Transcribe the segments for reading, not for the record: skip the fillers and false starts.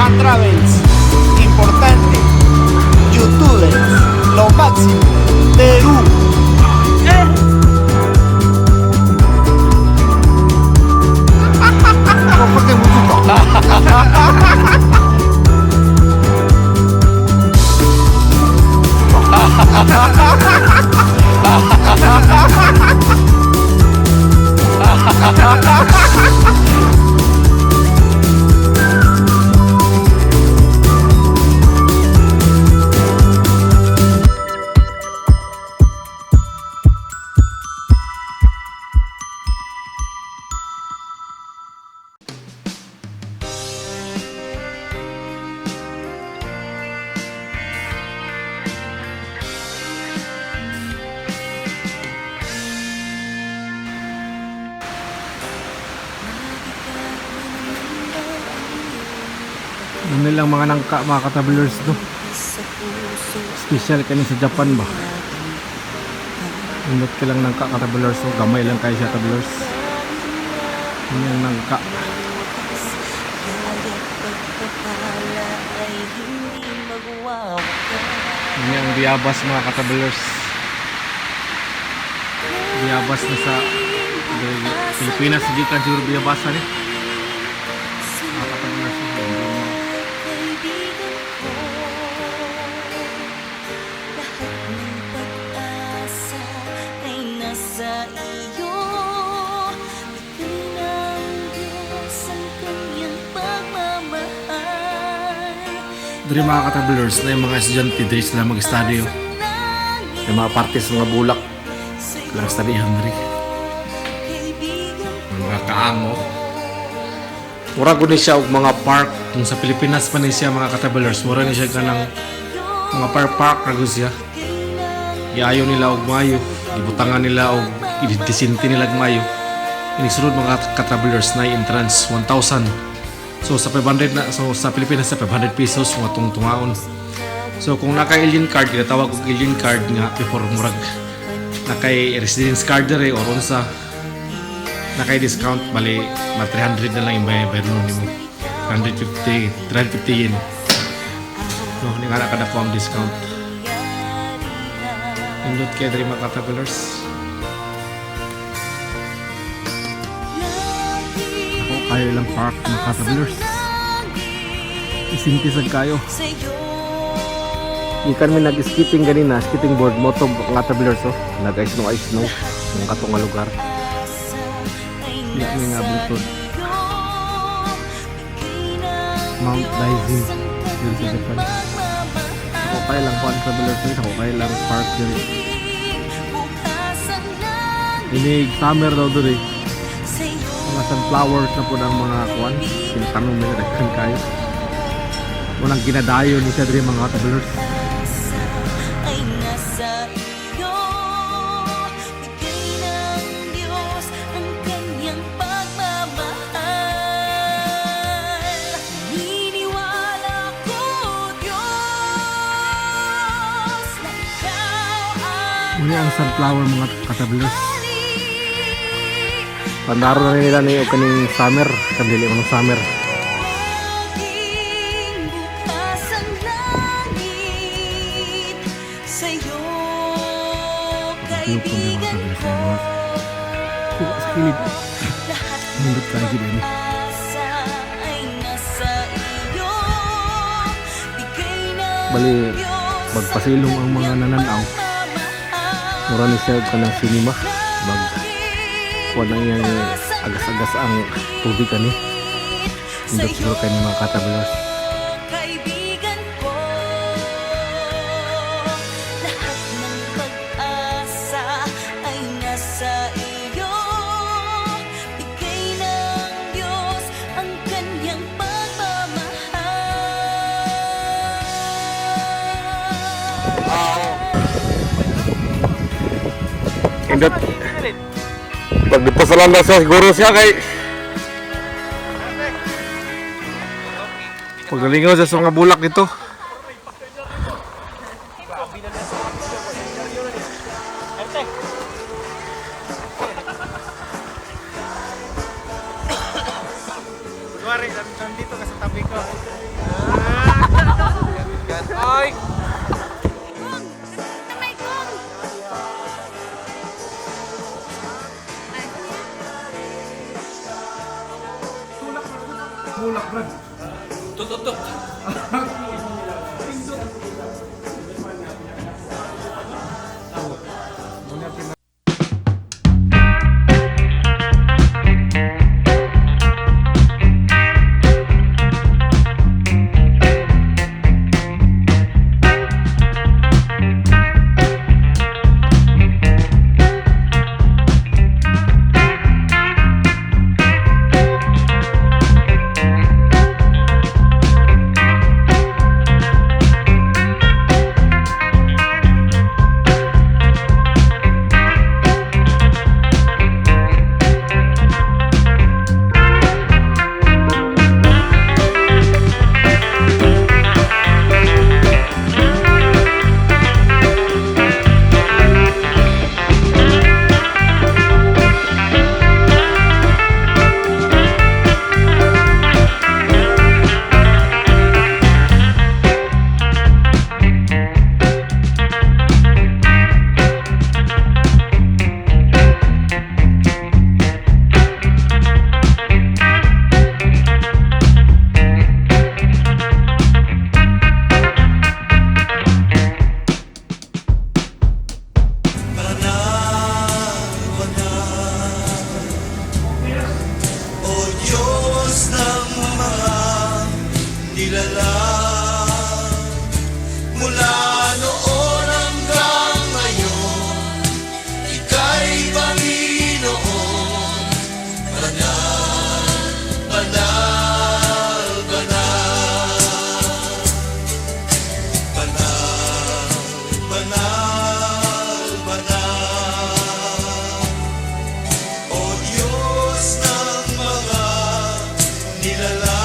Japan Travels. Importante. Youtubers. Lo máximo. Perú. Ano lang mga nangka, mga ka-travelers, no? Special kani sa Japan ba? Indot ka lang nangka, ka-travelers, no? Gamay lang kayo siya, travelers. Ano yung nangka? Ano yung biyabas, mga ka-travelers? Biyabas na sa Pilipinas, hindi ka siguro biyabasan eh. Mga ka-travelers, no? Kaibigan ko, lahat ng pag-asa ay nasa iyo. Bigay ng Diyos ang kanyang pagmamahal. Diri, mga ka-travelers, na yung mga estudyante diri sila mag-study, oh. Yung mga parte sa mga bulak lang studyhan diri. Kaibigan. Mga kaango. Mura gud ni siya og mga park kung sa Pilipinas pa ni siya, mga ka-travelers, mura ni siya kanang mga park park ra gud siya. Giayo nila og mayo, gibutangan nila og idisinti nila og mayo. Inisunod, mga ka-travelers, na entrance 1,000. So sa 500 na, so sa Pilipinas sa 500 pesos mga tungtungaon. So kung naka alien card, ginatawag og alien card nga before murag nakay residence card dere or unsa, nakay discount, bali ma 300 na lang yung bayad nimo. 350, 350 yen. No, ni nga kada ko ang discount. Indot kay diri, mga travelers. Ako kayo lang park, mga travelers. Isinti kayo. Ikan mi nag-skating ganina, skating board mo to, mga travelers, oh. Nag-ice no ice snow ng katong nga lugar. Iya mi nga bungtod. Mount Daizin dito sa Japan. Ako kayo lang kuan, travelers, eh. Ako kayo lang park diri. Inig summer daw diri. Mga sunflowers na po ng mga kuan. Kinatanong nila daghan kayo. Walang ginadayo ni siya diri, mga travelers. Ay nasa iyo. Bigay ng Diyos ang kanyang pagmamahal. Niniwala ko, Diyos, na ikaw ang Muna ang sunflower, mga ka-travelers. Pandaro na nila ni og kaning summer, kabili mo ng summer. Maging bukas ang langit sa'yo, View po ni mga kaibigan travelers ko. sa mga kuha sa kilid. Lahat Nindot kayo gid ini. asa ay nasa iyo. Bigay ng Bali, Diyos magpasilong ang mga kanyang nananaw. pagmamahal. Mura ni siya og kanang cinema. Bag Maging wala iyang bukas ang agas-agas ang tubig ani. Nindot sa'yo, siguro kay ni mga ka-travelers. kaibigan ko. Lahat ng pag-asa ay nasa iyo. Bigay ng Diyos ang kanyang pagmamahal. Indot. Pag dito sa landa siya, siguro siya kay pagdalingaw siya sa mga bulak dito. Kunwari, nandito ka sa tabi ko. Utot-utot. O Diyos ng mga nilalang, mula noon hanggang ngayon, ika'y Panginoon. Banal, banal, banal. Banal, banal, banal. O Diyos ng mga nilalang.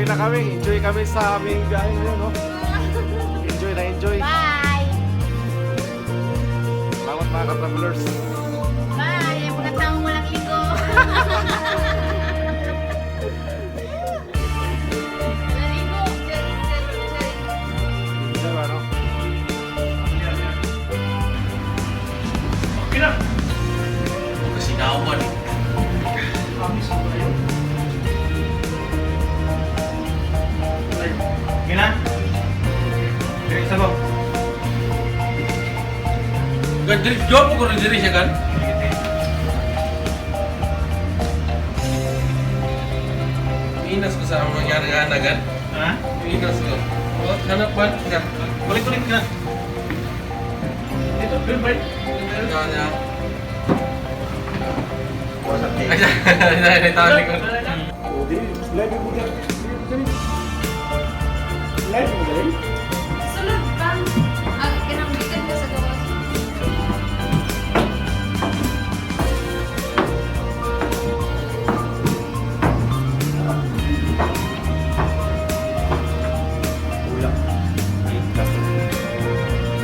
na kami. Enjoy kami sa aming biyahe ngayon, no? Enjoy na enjoy. Bye! Salamat, mga ka-travelers. Bye! Ang mga taong walang ligo. Walang ligo. Jerry, Jerry, Jerry. Enjoy ba, no? Okay na. Kasi nawan eh. Okay na? Okay, isa mo. Gan diri job ko rin diri siya gan. Inas ko sa mga nangyari nga gan. Ha? Inas ko. What hanap ba? Gan. Balik-balik ka. Dito, doon, balik. Gan ya. Ay, ay, ay, tawag ko. Sulod pa. Ang kinambigan ka sa gawas.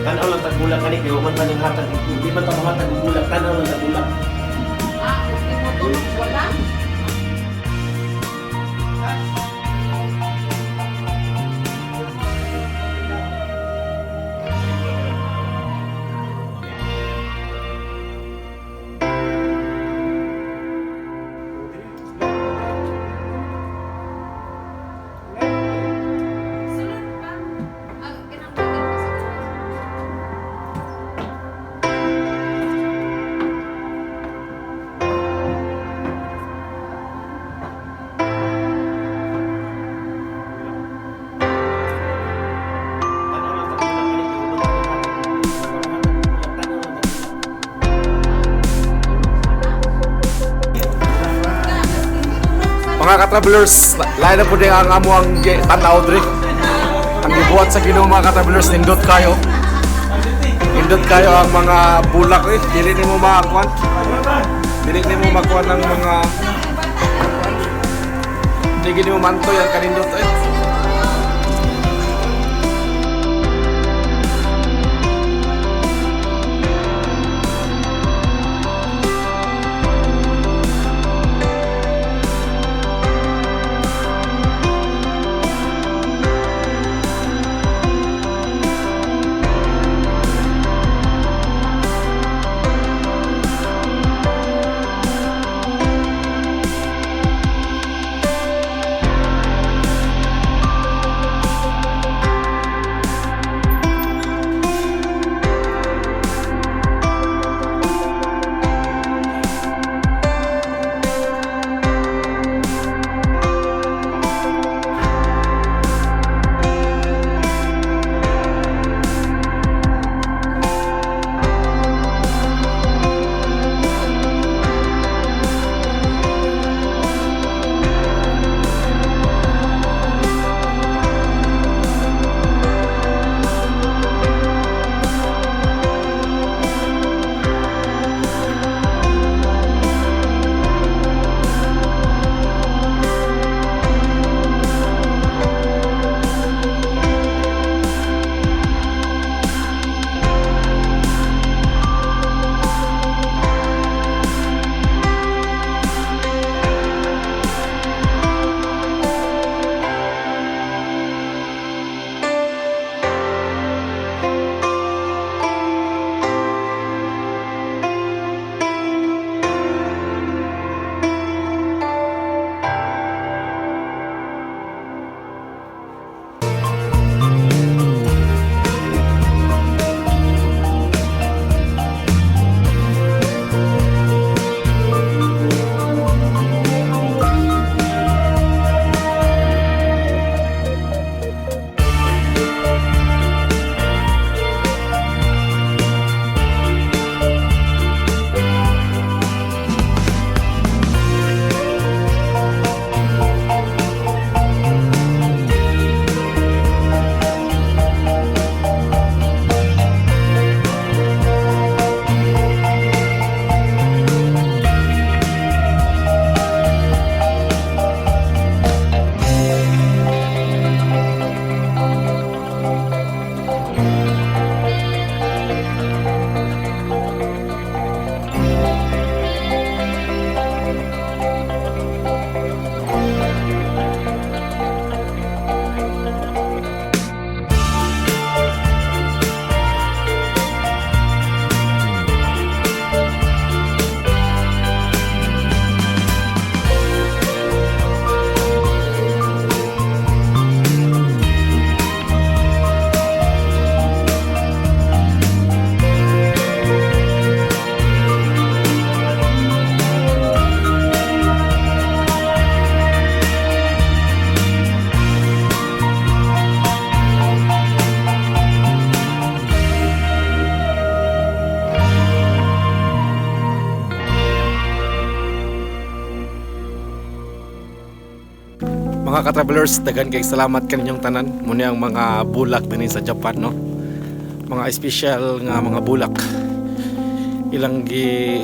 Tanaw lang tagulak kani kay man man hatag, hindi man ta mahatag og bulak, tanaw lang tagulak. Ah, okay mo to. Wala. Sulod pa. Ang kinambigan ka sa gawas. Tanaw lang tagulak kani kay man hatag, hindi man ta mahatag og bulak, tanaw lang tagulak. Mga ka-travelers, lain na po din ang amo ang tanaw dre. Ang gibuhat sa Ginoo, mga ka-travelers, nindot kayo. Nindot kayo ang mga bulak eh. Dili nimo makakuan. Dili nimo makuan ng mga Dili nimo mantoy ang kanindot eh. Mga ka-travelers, daghan kay salamat kaninyong tanan. Muna ang mga bulak dinhi sa Japan, no. Mga special nga mga bulak. Ilang gi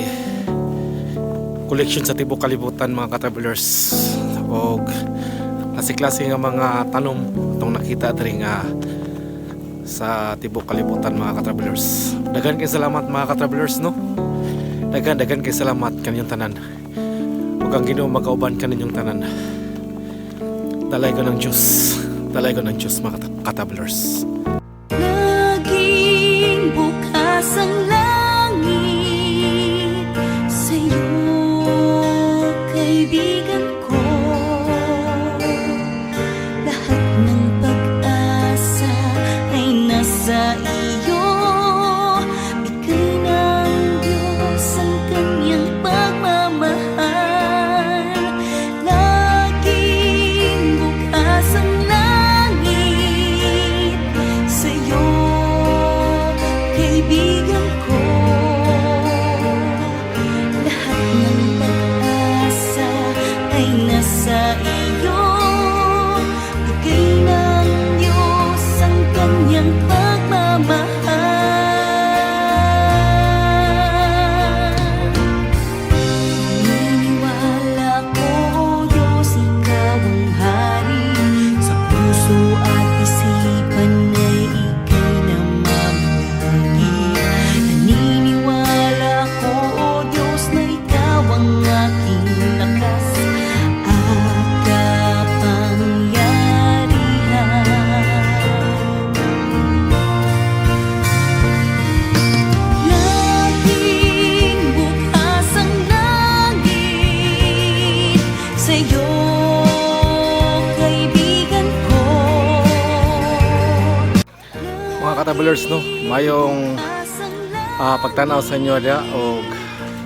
collection sa tibok kalibutan, mga ka-travelers. Og klase-klase nga mga tanom itong nakita diri nga sa tibok kalibutan, mga ka-travelers. Daghan kay salamat, mga ka-travelers, no. Daghan daghan kay salamat kaninyong tanan. Ug ang Ginoo magkauban kaninyong tanan. Dalay ko ng Diyos. Dalay ko ng Diyos, mga ka-travelers. Laging bukas ang langit sa'yo, kaibigan ko. Lahat ng pag-asa ay nasa iyo. Bigay ng Diyos ang kanyang pagmamahal. Laging bukas ang langit sa'yo, kaibigan ko. Lahat ng pag-asa ay nasa iyo. Bigay ng Diyos ang kanyang pagmamahal. Naniniwala ko, Diyos, ikaw ang hari. Sa puso at isipan ay ika'y namamahagi. Naniniwala ko, Diyos, na ikaw ang aking lakas at kapangyarihan. Laging bukas ang langit sa'yo, kaibigan ko. Mga ka-travelers, no, mayong pagtanaw sa inyo dia og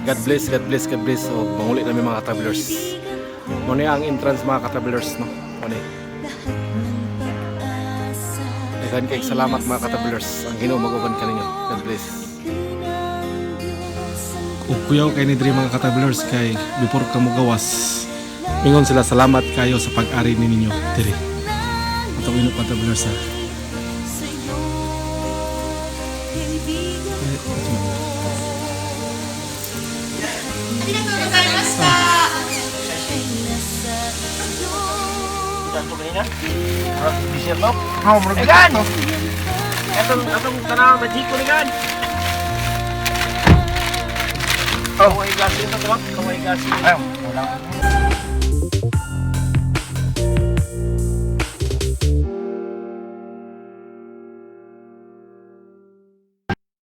God bless, God bless, God bless og manguli nami, mga ka-travelers. Muna ang entrance, mga ka-travelers, no. Muna. Daghan kay salamat, mga ka-travelers. Ang Ginoo mag-uban kaninyo. God bless. Ug kuyaw kay ni diri, mga ka-travelers, kay before ka mogawas, ingon sila salamat kayo sa pag-ari ninyo diri. Ato ino, ka-travelers, ha. Sa'yo, kaibigan ko. Ay nasa iyo. Tanto kanina. Bisya to. Oh, murag Egan! Atong atong tanaw majiko ni gan. Oh, kaway gasi ito to. Kaway gasi. Ayaw, wala.